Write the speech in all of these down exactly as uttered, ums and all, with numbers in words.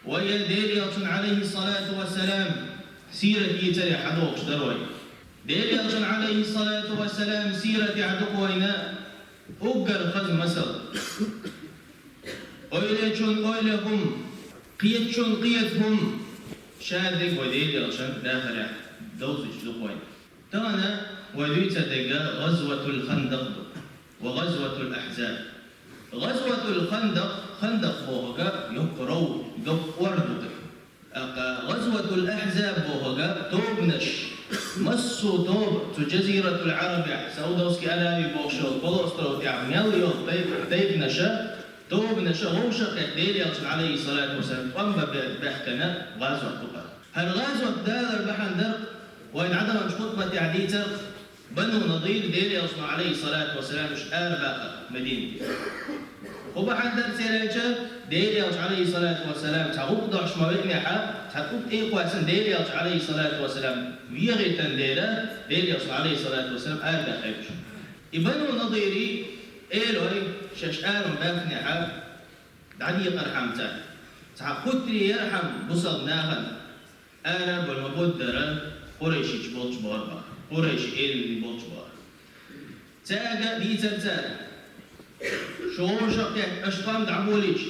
Вай Делан Элчан, Ӏалайхи ссалату вассалам, сират йийцаре хьадохуш дара вай. Делан Элчан, Ӏалайхи ссалату вассалам, сирате хьадукха вайна уггар хаза масал. Ойлечун ойла хӀума, кхетачун кхета хӀума, шадерг вай Делан Элчан дахарехь довзуьйтуш ду вайна. Тахана вай дуьйцур дерг ГӀазватул Хандакъ ду ва ГӀазватул Ахьзаб. ГӀазватул Хандакъ, Хандакъ бохург йоккха ров, йоккха ор ду. ТӀаккха ГӀазватул Ахьзаб бохург тобанаш, массо а тоба, цу Джазиратул Ӏарабехь, Саудовский Аравия бохуш йолу полуостров тӀехь мел йолу тайп-, тайпанаша, тобанаша вовшах а кхетта Делан Элчан, Ӏалайхи ссалату вассалам, тӀом бан бе-, баьхкина гӀазват ду-кх. ХӀара гӀазват далар бахьана дара, вай дӀадаханчу хутбатехь дийцар, Бану Надир, Делан Элчано, Ӏалайхи ссалату вассалам, уьш арабаьхна Мадинатера. ХӀун бахьана дара церан аьлча, Делан Элча, Ӏалайхи ссалату вассалам, цхьа гӀуллакх дохьуш ма веанехь, цхьа тӀулг тӀекхоьссина Делан Элча, Ӏалайхи ссалату вассалам, вегӀийтина дера, Делан Элчано, Ӏалайхи ссалату вассалам, арабаьхна уьш. И Бану Надире элира вай, шаьш ара ма баьхнехь, дӀадекъархьама царна. Цхьа хӀуттаре ярхьама бусалба нахана. Ара а бевлла ма-баххара, къурайшича болчу бахара боху, къурайши эланийн болчу бахара. Цаьрга дийцар цара: «Шу вовшах а кхетта, аша тӀом дӀаболийча,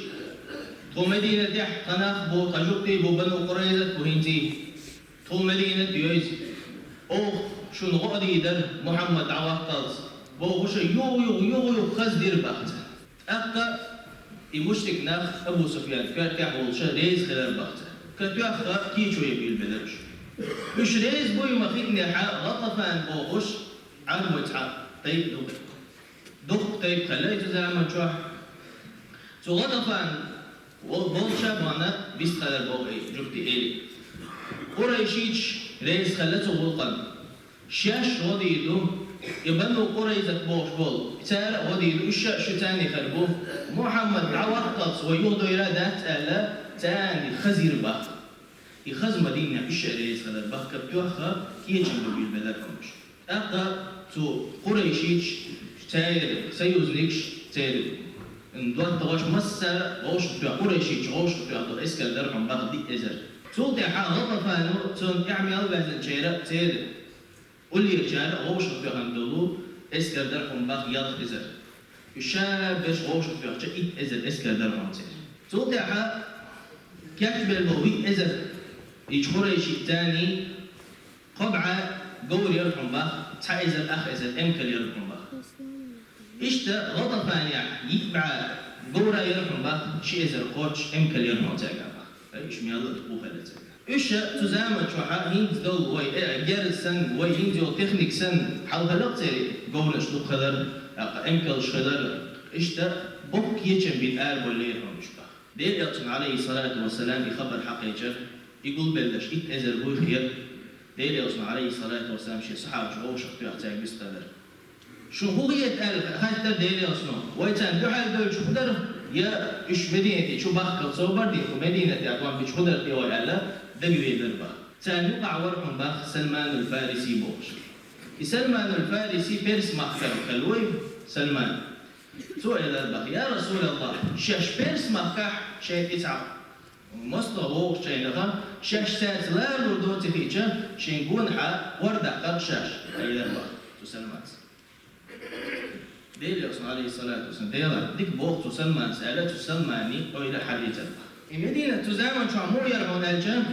тхо Мадинатехь тхан нах а бу, тхан жуьгтий а бу, Бану Къурайзат а бу хӀинца. Тхо Мадинат а йовза. Оха шуна гӀо а дийр дара, Мухьаммад дӀаваккхалц», бохуш, юха-юха, юха-юха хаза дира боху царна. ТӀаккха и мушрик нах Абу Суфьянан коьртехь а волуш реза хилар боху цара. Катоьхна кечо ян буьйлабелира уьш. Уьш реза буй ма хиънехь, ГӀатафан бохуш Ӏарбойн цхьа тайпа ду-кх. Дуккха тайпа хилла и цу заман чохь. Цу ГӀатафан вол-, волча а бахана вистхилар боху и жуьгти элира. Къурайшичаш реза хилла цу гӀуллакхна. Шаьш гӀо дийр ду, и Бану Къурайзат бохуш болу, цара а гӀо дийр ду, уьш а шу царний хир бу. Мухьаммад дӀаваккхалц вай юхадойла дац аьлла, царна хаза йира боху. И хаза ма диннехь, уьш а реза хилар боху, катоьхна кечам бан буьйлабелира хьуна уьш. ТӀаккха цу къурайшичаш, церан союзникаш, церан доттагӀаш массара а вовшахтоьхна, къурайшичаш вовшахтоьхна долу эскар дара хьуна боху диъ эзар. Цул тӀаьхьа ГӀатафано, цунна тӀаьхьа мел ваьзначеран, церан уллерачара а вовшахтоьхна долу эскар дара хьуна боху ялх эзар. Уьш ша берш вовшахтоьхча, итт эзар эскар дара хьуна церан. Цул тӀаьхьа кечбелла болу виъ эзар, и къурайший царний кхо бӀе говр яра хьуна боху, цхьа эзар ах эзар эмкал яра хьуна боху. Иштта ГӀатафанехь йиъ бӀе говр яра хьуна боху, ши эзар кхоччуш эмкал яра хьуна цаьрга боху. Ай, уьш мел а дукха хилла цаьрга. Уьш а цу заман чохь хӀинца долу вай, э, герз санна, вай хӀинца йолу техника санна, хьалха хилла-кх церан говраш дукха хилар, тӀаккха эмкалш хилар, иштта боккха кечам бина арабевллера хьуна уьш боху. Делан Элчано, Ӏалайхи ссалату вассалам, и хабар хьакхечира, и гулбелларш итт эзар буй хета, Делан Элчано, Ӏалайхи ссалату вассалам, шен сахьабаш вовшахтоьхна цаьрга вистхилар. Шуна хӀун хета аьлла хаьттира Делан Элчано, вай царна дуьхьал девлча хӀун дара, я уьш Мединате чу бахкал собар дина, кху Мединатехь тӀом бича хӀун дара те вай аьлла, дагавелира боху. Царна юкъахь вара хьуна боху Салманул Фариси бохуш. И Салманул Фариси перс махкара хилла вуй, Салман. Цо элира боху: «Я Расулаллах, шаьш перс махкахь шайн тӀе цхьа мостагӀа вогӀучу хенахь, шаьш цаьрца ларалур доций хиъча, шайн гонахьа гӀор даккхар шаьш», — элира боху цу Салманца. Делан Элчано, Ӏалайхи ссалату вассалам, Дела дика боху цу Салманца аьлла, цу Салмане ойла хьалийцира боху. И Мединат цу заман чохь муха яра хьуна аьлча,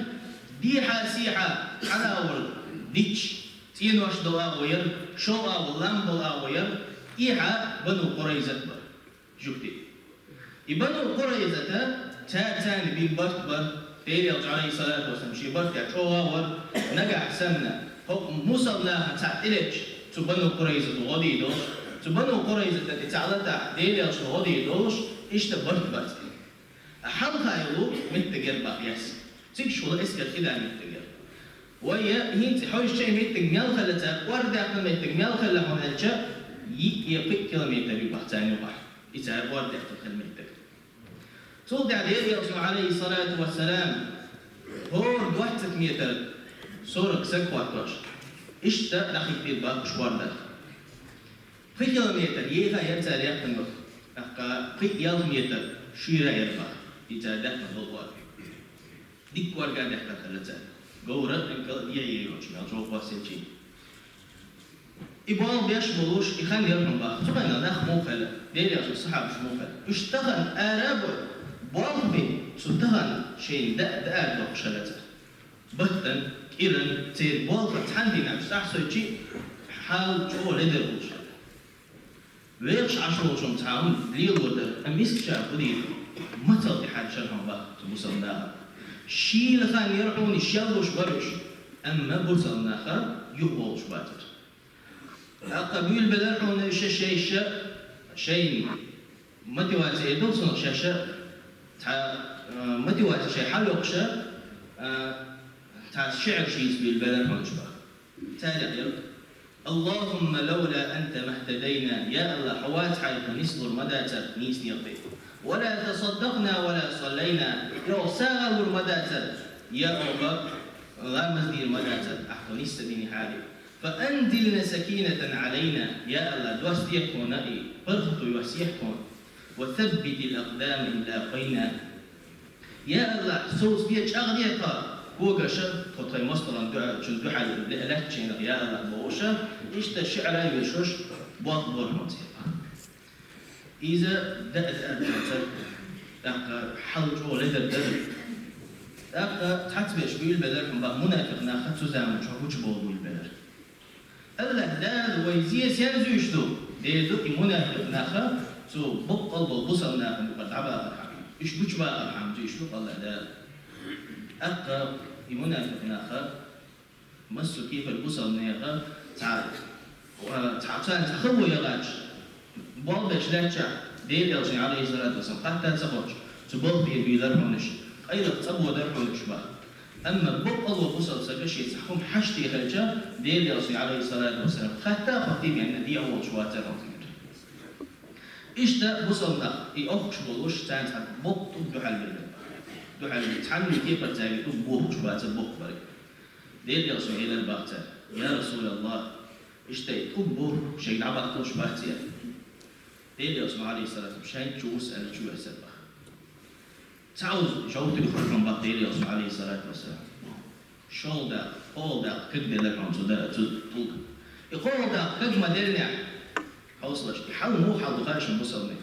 дехьа-сехьа хьалавар дича, цӀенош долу агӀо яра, шов агӀо, лам болу агӀо яра, и хьа Бану Къурайзат бара, жуьгти. И Бану Къурайзата цара царна бина барт бара, Делан Элча, Ӏалайхи ссалату вассалам, шен бартехь чӀогӀа вара, нагахь санна, хӀокху мусалнахана цхьаъ тӀелетча, цу Бану Къурайзата гӀо дийр долуш, цу Бану Къурайзата тӀе цхьаъ латахь, Делан Элчана гӀо дийр долуш, иштта барт бара царна. Хьалха йолу меттиг яра боху Ясриб. Цигахь волу эскар кхидӀа меттиг яра. Вай хӀинца хьовсучу меттиг мел хилла, цара кӀордадаьккхина меттиг мел хилла хьуна аьлча, йиъ я пхиъ километр ю боху царна юкъахь. И цара кӀордадаьккхина хилла меттиг. Цул тӀаьхьа Делан Элчано, Ӏалайхи ссалату вассалам, хӀора доццаг метр сорок саг хӀоттош, иштта дӀахӀиттийра боху уьш кӀордах. Пхи километр еха яра цара яьккхина, тӀаккха пхи-ялх метр шуьйра яра боху и цара даьккхина долу кӀорда. Дикка орга дехкар хилла цара. Говра, инкал, е, е, йолчу мел чӀогӀа кхоссинчий. И болх беш болуш, и хан яра хьуна баха. Цу хенахь нах муха хилла, Делан Элчанан сахьабаш муха хилла. Уьш тахана ара а бой, болх бина, цу тахана шайна даа, даар доккхуш хилла цара. Баттана, кӀиран, церан болх цхьана дийнахь сахьсойчий, хьал чӀогӀа ледара болуш хилла. Вехаш Ӏаш волчунна цхьа хӀума лело дара, амма миска ша хӀун дийр, мацалла тӀехьаьрчира хьуна баха цу бусалба наха. Шийла хан яра хьуна шел луш бара уьш, амма бусалба наха юхаволуш бацара. ТӀаккха буьйлабелира хьуна уьш шайша, шайна мотивация эр ду цунах шаьш, цхьа, а, мотивация шайн хьалайоккхуш, а, цхьа шиӀар шийца буьйлабелира хьуна уьш баха. Царех яра: اللهم لولا أنت ما اهتدينا, я АллахӀ, хьо вацахьара тхо нислур ма дацара, нийса некъа тӀе. ولا تصدقنا ولا صلينا, йо, сагӀа лур ма дацара, я оха ламаз дийр ма дацара, ахьа тхо нисса динехьара. فأنزل سكينة علينا, я АллахӀ, доссаде тхуна и, паргӀато йоссаде тхуна. وثبت الأقدام إن لاقينا. Я АллахӀ, совцабе, чӀагӀде тха когаша, тхо тхайн мостагӀчун дуьхьа-, чун дуьхьал ле-, лаьттачу хенахь, я АллахӀ, бохуша, иштта шиӀара а вешуш, болх бора хьуна церан. Иза даа-даа дацара, тӀаккха хьал чӀогӀа ледара дара. ТӀаккха цхьацца берш буьйлабелира хьуна баха мунафикъ наха цу заманчохь гучубовла буьйлабелира. АллахӀ Дала вай зе сенна зуьйш ду? Дера ду и мунафикъ наха, цу боккъал болу бусалба нахана юкъара дӀабахархьама, уьш гучубахархьама зуьйш ду АллахӀ Дала. ТӀаккха и мунафикъ наха, массо а кепара бусалба нехан цхьа, а, цхьа, царна цхьа хало яхача, болх беш лаьттачохь, Делан Элчане, Ӏалайхиссалату вассалам, хатта ца хоттуш, цу балха тӀера буьйлабелира хьуна уьш, къайлаха цӀа бодара хьуна уьш баха. Амма боккъал волу бусалба стага шен цхьа хӀума хьашт хилча, Делан Элчане, Ӏалайхиссалату вассалам, хатта а хоттий бен дехьа волуш вацара хьуна цигара. Иштта бусалба нах, и охкуш болуш, царна цхьа боккха тӀулг дуьхьал биллира. Дуьхьал биллира. Цхьанна кепара цаьрга тӀулг бохуш бацара боккха барг. Делан Элчане элира баха цара: «Я РасулаллахӀ, иштта и тӀулг бу, шайга дӀабатталуш бац и?» Делан Элчано, Ӏалайхиссалату вассалам, шайна чу ву аьлла, чу вессара баха. Цхьа узу жовхӀ туьйхира хьуна баха Делан Элчано, Ӏалайхиссалату вассалам. ШолгӀа дакъа, кхоалгӀа дакъа кагделира хьуна цу да-, цу тӀулга. И кхоалгӀа дакъа каг ма-дарра, хьовсалаш, и хьал муха хьал ду хаьа шуна, бусалба нах?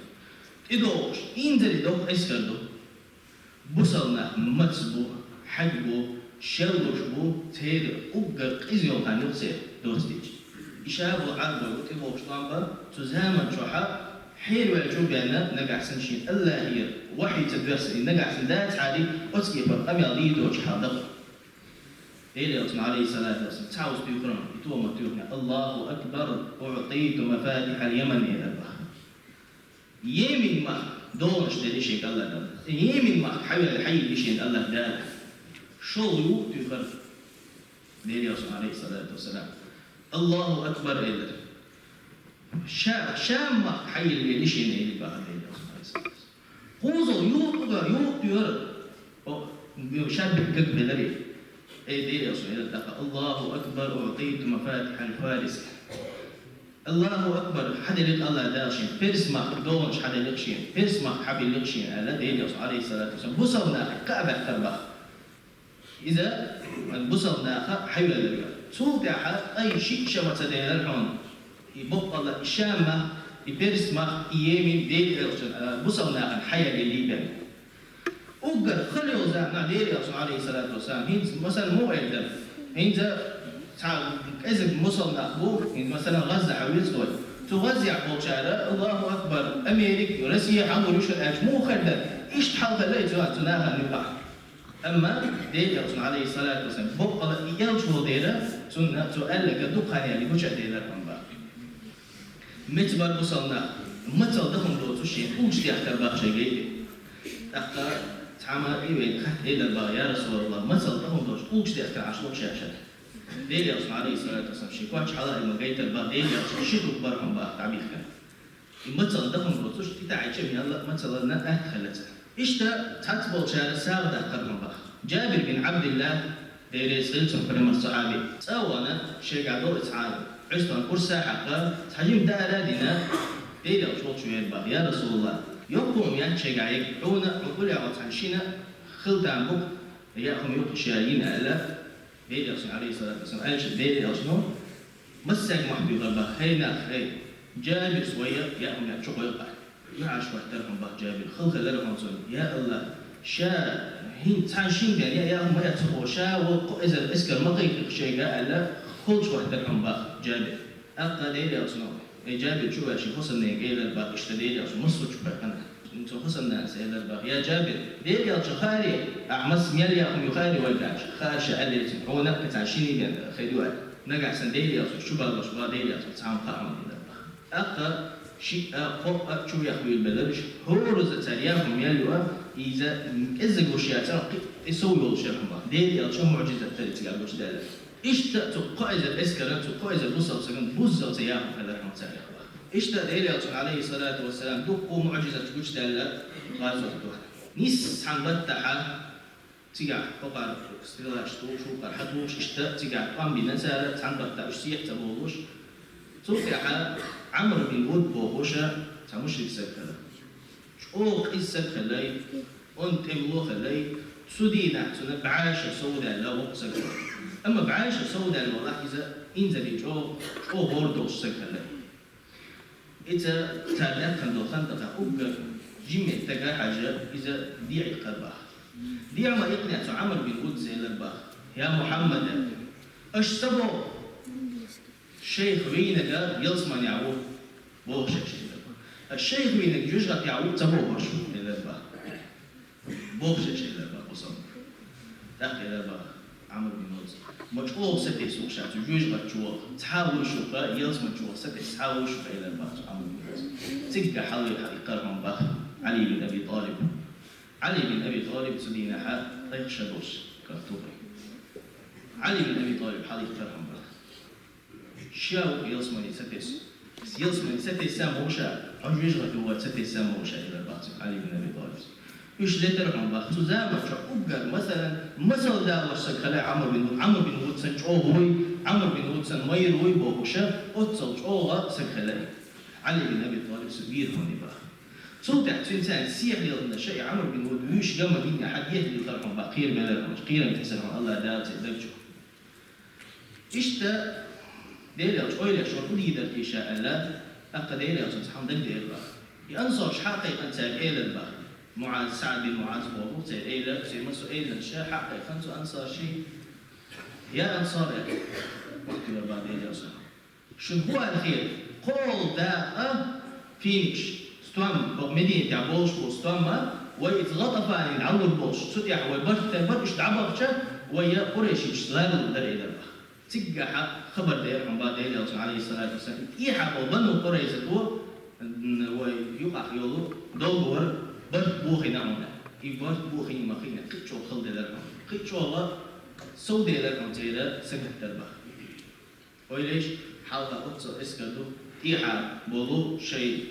ТӀедогӀуш, инзаре доккха эскар ду. Бусалба нах маца бу, хьаг бу, шеллуш бу, церан уггар къиза йолу хан ю церан достича. И ша бу Ӏарбой бу тӀебогӀуш тӀом бан, цу заман чохь хьерваьллачу бен нагахь санна шена АллахӀера вахьий ца доьссина, нагахь санна дацахьара, оцу кепара къамел дийр доцуш хьал дакъа. Делан Элчано, Ӏалайхиссалату вассалам, цхьа узу туьйхира, и тома туьйхина: «Аллаху акбар, уӀтиту мафатихьал яман», элира баха. Йемен махка догӀанаш делира шега АллахӀ Дала. Йемен махка хьавелла, хьайиллира шена АллахӀ Дала. ШолгӀа юкъ туьйхира Делан Элчано, Ӏалайхиссалату вассалам: «Аллаху акбар», элира. Ша-, Шам махка хьайиллира шена, элира баха Делан Элчано, Ӏалайхиссалату вассалам. КхозлагӀа юкъ, юкъ туьйхира. О, ша бехк кагделира. Эй, Делан Элчано элира тӀаккха: «Аллаху акбар, уӀтиту мафатихьал Фарис». «Аллаху акбар», хьаделира АллахӀ Дала шена, Перс махка догӀанаш хьаделира шена, Перс махка хьабиллира шена аьлла, Делан Элчано, Ӏалайхиссалату вассалам, бусалба нахах кхаъ баьккхира баха. Иза бусалба наха хьайиллира. Цул тӀаьхьа ткъе шиъ ша ма ца делира хьуна. И боккъала и Шам мах, и Перс мах, и Йемен Делан Элчано, а, бусалба нахана хьаелла лийбина. Уггар хала йолу заманахь Делан Элчано, Ӏалайхиссалату вассалам, хӀинца, масала, муха эр дара? ХӀинца цхьа кӀезиг бусалба нах бу, хӀинца, масала, ГӀазза хьан веза вай. Цу ГӀаззехь болчара: «Аллаху акбар, Америка, Россия хьан гур ю шуна?» аьлча, муха эр дара? Иштта хьал хилла и цу, цу нахана юкъахь. Амма Делан Элчано, Ӏалайхиссалату вассалам, боккъала и элча волу дела, цунна цо аьлларг дукха хан яьлла гуча а делира хьуна баха. Меца бара бусалба нах, мацалла дахана доцуш шен тӀулгаш дехкира баха шайн гайде. ТӀаккха цхьамма и вайна хатта элира баха: «Я РасулаллахӀ, мацалла дахана доцуш тӀулгаш дехкира Ӏаш луш ша шаьш?» Делан Элчано, Ӏалайхиссалату вассалам, шен коч хьала а ма гайтира баха, Делан Элчано ши тӀулг бара хьуна баха дӀабихкина. И мацалла дахана доцуш, и тӀаьхьа чӀемалла мацаллана атта хилла цара. Иштта цхьацца болчара сагӀа даккхара хьуна баха. Джабир бин Ӏабдилла, Дела реза хила цунна, пайхамаран сахьаби, цӀа а вахана, шегахь долу цхьа ӀуьстагӀан курса а хьаькхна, цхьа жима дара а дина, Делан Элча волчу веара баха: «Я РасулаллахӀ, йоккха хӀума яц шегахь ерг, хьуна а, хьуна тӀулгехь волчу цхьана шина хила там бу-кх, Яа хӀума юкъа ша йина аьлла, Делан Элчано, Ӏалайхи ссалату вассалам, аьлча, Делан Элчано массаьрга мохь бийхар бах: «ХӀей нах, хӀей, Джабир вай, яа хӀума яа чу гӀойкъа». Юхьаш хӀоттар хӀума бах Джабир, хала хилар хӀума цунна: «Я АллахӀ, ша хӀинца цхьан шин ден яа, яа хӀума яа ца хо, ша воккха эзар эскар ма кхайкхийта шайга», аьлла, холча хӀоттар хӀума бах Джабир. ТӀаккха Делан Элчано, э, Джабир чу ваьлча, хӀусамнега элар бах, иштта Делан Элчано массо а чу кхайкхина. Цу хӀусамнанас элар бах: «Я Джабир, Делан Элча хааре, ахь масса мел яа хӀума ю хааре вайга аьлча, хаар ша аьлла яцин, хьона а цхьан шинига хир ю аьлла. Нагахь санна Делан Элча чу багӀаш ба, Делан Элча цхьа хӀума кхаъ хӀума динар бах». ТӀаккха шиъ а, кхоъ а чу веха вийла белараш, хӀораза цар яа хӀума мел ю а, иза кӀеззига гуш яцар, кхы а сов йолуш яр хӀума бах. Делан Элчан муӀжизат тара цига гучадаьлла. Иштта цу кхо эзар эскаран, цу кхо эзар бусалба саган буззалца яа хӀума хилар хӀума царех бах. Иштта Делан Элчано, Ӏалайхи ссалату вассалам, дуккха муӀжизаташ гучадаьлла гӀазот тӀа. Нийсса цхьана баттахьа цигахь хӀокхара стрелаш тухуш, хӀокхара хьатухуш, иштта цигахь тӀом бина цара, цхьана баттахь уьш сехьа ца бовлуш. Цул тӀаьхьа Ӏамр бин Вуд бохуш цхьа мушрик саг хилла. ЧӀогӀа къиза саг хилла, онда тӀемало хилла, цу дийнахь цунна бӀаьша сов даьлла воккха саг хилла. Амма бӀаьша сов даьлла валахь, иза инзаре чӀогӀа, чӀогӀа гӀора долуш саг хилла. Иза цара даьккхина долу хандакъехь уггар жимма стага хьажа, иза дехьа иккхар бах. Дехьа ма иккхинехь цу Ӏамр бин Вудас элар бах: «Я Мухьаммад, аша ца боху, шайх вийнарг ялсаманехь ву, боху шаьш», элар бах. «Аша шайх вийнарг жоьжахатехь ву ца боху аша», элар бах. «Боху шаьш», элар бах бусалба. ТӀаккха элар бах Ӏамр бин Вудас: «Ма чӀогӀа сатесна ву ша цу жоьжахати чу, цхьа а вуй шух ялсамани чу, сатесна цхьа а вуй шух», элар бах цу Ӏамр бин Вудас. Цигга хьалха иккхар хӀума бах Ӏали бин Аби ТӀалиб. Ӏали бин Аби ТӀалиб цу дийнахьа ткъех шо долуш кара тухий. Ӏали бин Аби ТӀалиб хьалха иккхар хӀума бах. Ша ву ялсамани сатесна. Ялсамани сатесна ма ву ша, хьо жоьжахати ву сатесна ма ву ша, элар бах цуьнга Ӏали бин Аби ТӀалибас. Уьш летар хӀума бах. Цу заманчохь уггар, масалан, масал далош саг хилла Ӏамр бин Вуд, Ӏамр бин Вуд санна чӀогӀа вуй, Ӏамр бин Вуд санна майра вуй бохуш, оццул чӀогӀа саг хилла и. Ӏали бин Аби ТӀалибас вийра хӀума бах. Цул тӀаьхьа цуьнан царна сехьа лелхина ша и Ӏамр бин Вуд вуьйш гамма динехь хьан дехьа лелхар хӀума бах, кхера белар хӀума, кхерам тесар хӀума АллахӀ Дала церан даг чу. Иштта Делан Элча ойла еш вара, хӀун дийр дара те ша аьлла, тӀаккха Делан Элчано цхьа хӀума дагадеара бах. И ансарш хьа а кхайкхина цаьрга элар бах. МуӀаз, СаӀд бин МуӀаз боху, церан эла, церан массо а эланаш хьа а кхайкхина цу ансарший: «Я ансар, — аьлла, — махкара бах Делан Элчано. Шуна хӀун аьлла хета, кхоалгӀа дакъа финикаш, стом, боху Мединатехь болуш болу стом а, вай иза ГӀатӀафане дӀалур болуш, цу тӀехь вай барт тайпа, уьш дӀабахча, вай я къурайшича ларлур дара», элар бах. Циггахьа хабар дера хьуна бах Делан Элчано, Ӏалайхиссалату вассалам, тӀехьа болу Бану Къурайзато, м, вай юкъахь йолу договор, барт бохийна хьуна. И барт бохийна ма хиъна, кхин а чӀогӀа хала делара хьуна. Кхин а чӀогӀа сов делара хьуна церан сагатдар бах. Ойла еш, хьалха оццул эскар ду, тӀехьа болу шайн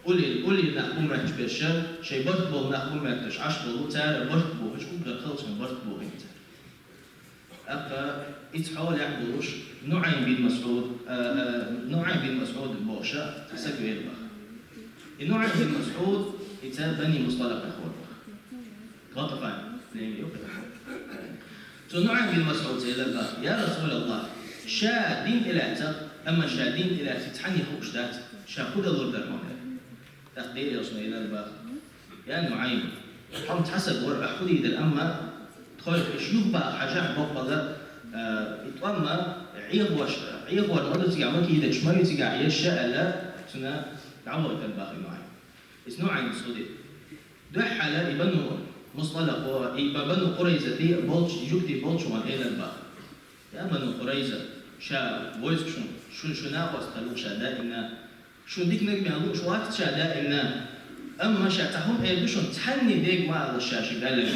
уллера, уллера нах бу моьттуш берш, шайн барт болу нах бу моьттуш Ӏаш болу, цара барт бохуш, уггар халчун барт бохийна цара. ТӀаккха иза хьолехь болуш, НуӀайм бин МасӀуд, а, а, НуӀайм бин МасӀуд бохуш цхьа саг веара бах. И НуӀайм бин МасӀуд, иза Бани Мусталакъ нах вара бах. ГӀатӀафан лайна юкъа. Цу НуӀайм бин МасӀуда элира бах: «Я РасулаллахӀ, ша дин тӀелаьцна, амма ша дин тӀелаьцна цхьанне хууш дац, ша хӀун далур дара хьуна?» ТӀаккха Делан Элчано элира бах: «Я НуӀайм, хьо-м цхьа саг вара, ахь хӀун дийр дара, амма тхойх уьш юхабаха хьажахь боккъала, а, и тӀом а Ӏехош, Ӏехор ма ду цигахь, ма кийдачу ма ю цигахь еш ша», аьлла, цунна дӀавахийтира бах и НуӀайм. Иза НуӀайм схьадита. Дуьххьара и Бану Мусталакъо, и Ба-, Бану Къурайзати болчу, жуьгти болчу ван элира бах: «Я Бану Къурайза, ша войска шун, шун, шун накъост хилла ву ша даимна, шун диканиг мел лууш вац ша даимна, амма ша цхьа хӀума эр ду шуна, цхьанне дега ма алалаш ша ши галлага.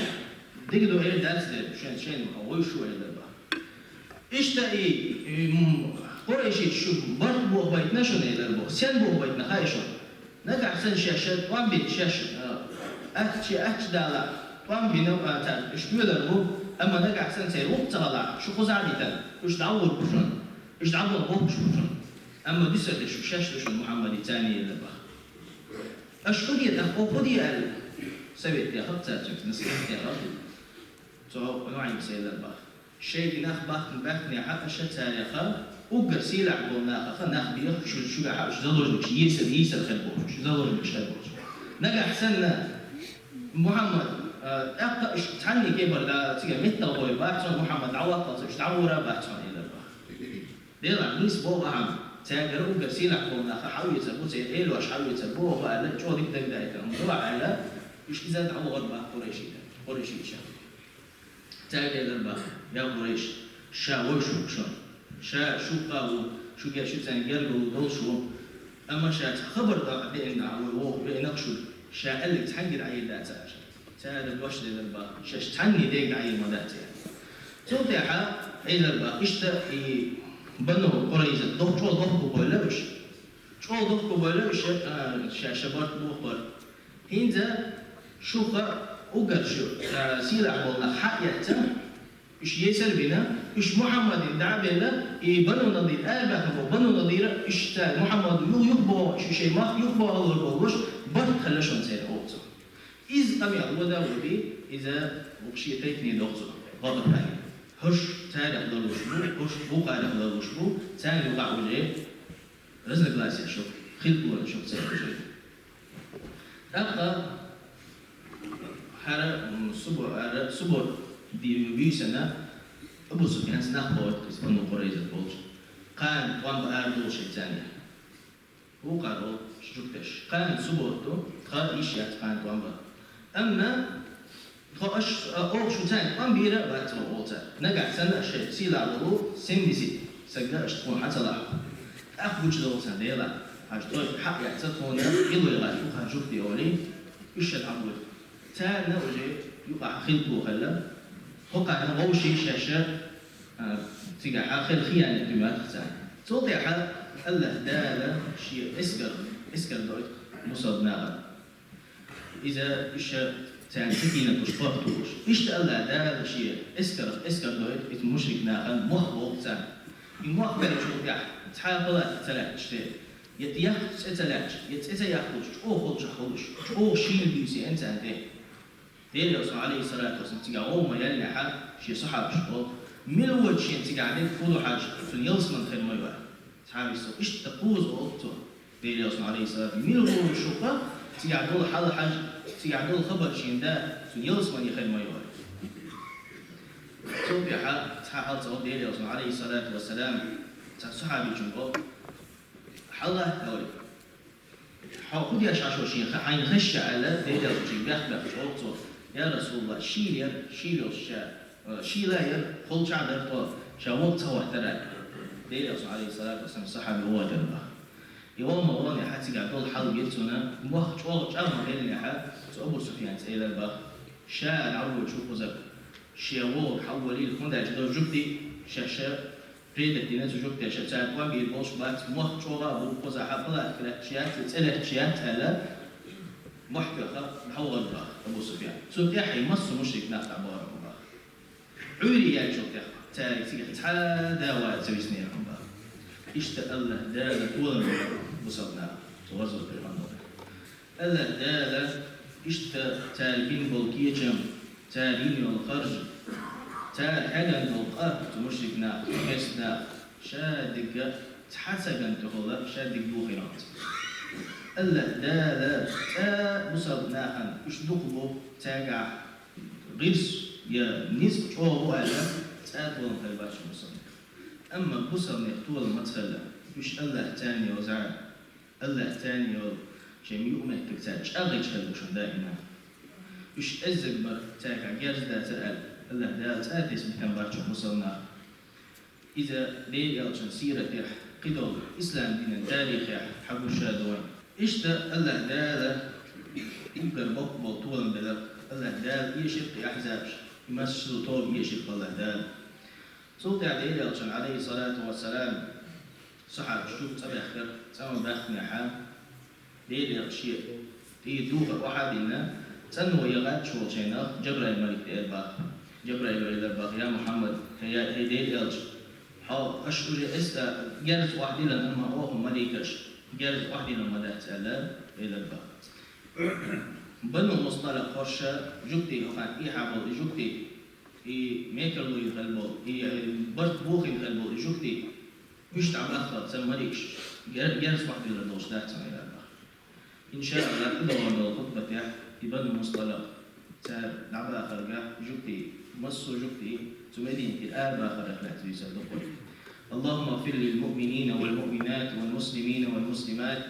Дика ду эр дац дер, шен, шен ма вуй шу», элира бах. Иштта и, и, м, къурайшича шу барт бохабайтина шуна, элира бох. Сен бохабайтина хаьий шуна? Нагахь санна шаьш тӀом бина, шаьш, а, атта, шен атта далахь, тӀом бина, а, цара уьш доьлур бу, амма нагахь санна церан гӀуллакх ца хилахь, шу кхузахь а дитина, уьш дӀагӀур бу шуна, уьш дӀабохуш бу шуна. Амма дуьсур дерш шу шаьш ду шуна Мухьаммадца, элира бах. Аша хӀун де, тӀаккха хӀун де аьлла, совет дехар цара цуьнга, насихьат дехар. Цо НуӀаймас элира баха. Шайга нах бахкана баьхкинехьа, аша царех уггар сийлахь болу нахах нах беха, шу, шуьгахьа уьш заложникаш, йийсар, йийсар хир болуш, заложникаш хир болуш. Нагахь санна Мухьаммад, а, тӀаккха уьш цхьанне кепара да, цига меттахгӀой бац хьуна, Мухьаммад дӀаваккхалц уьш дӀагӀура бац хьуна, элира баха. Делахь нийса боху ахьа, цаьргара уггар сийлахь болу нах хьаоьцур бу, церан элош хьаоьцур бу оха аьлла, чӀогӀа дика дагадайтина хӀума ду ахьа аьлла, уьш иза дӀавахара баха къурайшита, къурайшиша. Цаьрга элира баха: «Я къурайш, ша вовшах ву шуна. Ша шух а ву, шуьга шу царна гергарло долуш ву. Амма ша цхьа хабар дакъа деана вай воху веанакх шу, ша аьлларг цхьаьнгге дӀаелла дац аша». Цара дош делира баха: «Шаьш цхьанне дега дӀаелла ма дац», — аьлла. Цул тӀаьхьа элира баха: «Иштта и Бану Къурайза дохчо дохко бойла уьш. ЧӀогӀа дохко бойла уьш, а, ша, ша барт боху барт. ХӀинца шух а уггар шу, а, сийлахь болу нах хьаэцна, уьш йийсар а бина, уьш Мухьаммадна дӀа а белла, и Бану Надир, арабаьхна болу Бану Надира, уьш цара Мухьаммад юха юхабоху, шу шайн махка юхабохалур болуш, барт хилла шуна церан оцу». Иза къамел вода а води, иза вукху шен тайпане дохцу гӀо а хӀара. ХӀорш царех ларлуш бу, хӀорш вукхарех ларлуш бу, царна юкъахь уже разногласия шу, хилпалонаш шу церан уже. ТӀаккха хӀара, м, субо-, хӀара суббота ди-, буьйсанна Абу Суфьяна нах бохуьйту иза Бану Къурайзат болчу. Кхана тӀом бан ара долуш шайн царна. Вукхара волу жуьгташ. Кхана суббота ду, тхан йиш яц кхана тӀом бан. Амма тхо аш, а, оха шу царна тӀом бийр а бац олу цара. Нагахь санна аша шайн сийлахь волу семьдесят сагна аша тхуна хьан ца лахь. ТӀаккха гучудолу царна Дела. Хьажа тхо хьакъ яц тхуна, гӀиллой гӀаш ву кхана жуьгти олий, уьш ша дӀабуьйту. Царна уже юкъахь хилпало хилла, хӀокхарна вовшийн шаьш, а, цигахь хила хиянат ду моьтту царна. Цул тӀаьхьа АллахӀ Дала шен эскар, эскар дойту мусалба нахана. Иза иша царна сакинатуш похӀтулуш. Иштта АллахӀ Дала шен эскар, эскар дойту иза мушрик нахана мохк воху царна. И мохк веллачул тӀаьхьа цхьа а палатка ца лаьтташ те, я тӀехь цӀе ца лаьтташ, я цӀе ца яхлуш, чӀогӀа холчохь хуьлуш, чӀогӀа шийла буьйса еана царна тӀе. Делан Элчано, Ӏалайхиссалату вассалам, цигахь гӀовма яьллехьа, шен сахьабаш олу: «Мила воьду шена цигахь дерг, хӀун ду хьажа, цунна ялсамани хир ма йой». Сахьабаша иштта кхузза олу цо. Делан Элчано, Ӏалайхиссалату, мила воьду шух, цигахь долу хьал хьажа, цигахь долу хабар шена да, цунна ялсамани хир ма йой. Цул тӀаьхьа цхьа хьал ца олу Делан Элчано, Ӏалайхиссалату вассалам, цхьа сахьабичунга олу: «Хьалла, — олий, — хьо хӀун деш Ӏаш ву шена, хьайна хезча?» — аьлла, Делан Элчанчуьнга бехк-бехк чӀогӀа цо: «Я РасулаллахӀ, шийла яра, шийла йолуш ша, э, шийла яра, холчохь дара тхо, ша вон ца хӀоттара», — аьлла. Делан Элчано, Ӏалайхиссалату вассалам, сахьаби вогӀуьйтура баха. И вон ма вон, и хьан цигахь долу хьал гира цунна, мохк чӀогӀа чӀагӀ ма хиллехьа, цу Абу Суфьяна элира баха: «Ша дӀавоьдуш ву кхузара, шен вогӀург хьан волийла, хӀунда аьлча долу жуьгти шаьш предать дина цу жуьгташа, цара тӀом бийр болуш бац, мохк чӀогӀа а бу, кхузахь палатка лаьтташ яц, цӀе лаьтташ яц», — аьлла, мохь тоьхна дӀавахара баха Абу Суфьян. Цунна тӀаьхьа массо а мушрик нах дӀабахара баха. Ӏуьйре яьллачул тӀаьхьа цаьрга цигахь цхьа а да ваьлла ца виснера баха. Иштта АллахӀ Дала толам бира бусалба нах цу гӀазот тӀехь. АллахӀ Дала иштта цара гина болу кечам, цара йина йолу харж, цара хьегна долу къа, цу мушрик нах, хеста нах, ша дигга цхьа сагана тӀехула, ша дигга бухийна хӀинца. АллахӀ Дала цкъа бусалба нахана уьш дукха бу, цаьргахь гӀирс я ницкъ чӀогӀа бу аьлла, цкъа толам хир бац бусалба. Амма бусалба нехан толам маца хилла, уьш АллахӀ царна йоза. АллахӀ царна йолу шайн юкъаметтиг цара чӀагӀйича хир бу шуна даима. Уьш эззаг бара, цаьргахь герз дацара аьлла, АллахӀ Дала цкъа а тесна битина бац бусалба нах. Иза Делан Элчанан сиратехь, кхидолу ислам динан тарихехь хьагуш ду вайна. Иштта АллахӀ Дала уггар боккха болу толам белира, АллахӀ Дала эшира кхин ахьзабаш, и массо а тоба эшира АллахӀ Дала. Цул тӀаьхьа Делан Элчанна, Ӏалайхиссалату вассалам, сахьабаш юха цӀа баьхкира, цӀа ма баьхкинехьа, Делан Элча шен тӀера духар охьа а дина, цӀано яхача волчу хенахь Джабраил малик тӀера баха. Джабраил элира баха: «Я Мухьаммад, хӀей, я, хӀей Делан Элча, хьо, аша уже эс-, а, герз охьадиллина, амма оха маликаш герз охьадиллина ма дац», — аьлла, элира баха. Бану Мусталакъ хӀорш жуьгти, хӀокхарна тӀехьа болу и жуьгти, И мекарлуйла хьалбол, и, э, барт бохийла хьалбол, и жугтий, уьш дӀабаххал, цар маригаш гер-, герз бахьдиллар долуш дац царна аьлла. Иншааллах, тӀедогӀун долу хутбатехь, и Бану Мусталакъ, цара дӀабахарга жугтий, массо а жугтий, цу Мединате арабахарах лаьцна вийсар ду кхуьнан. اللهم اغفر للمؤمنين والمؤمنات والمسلمين والمسلمات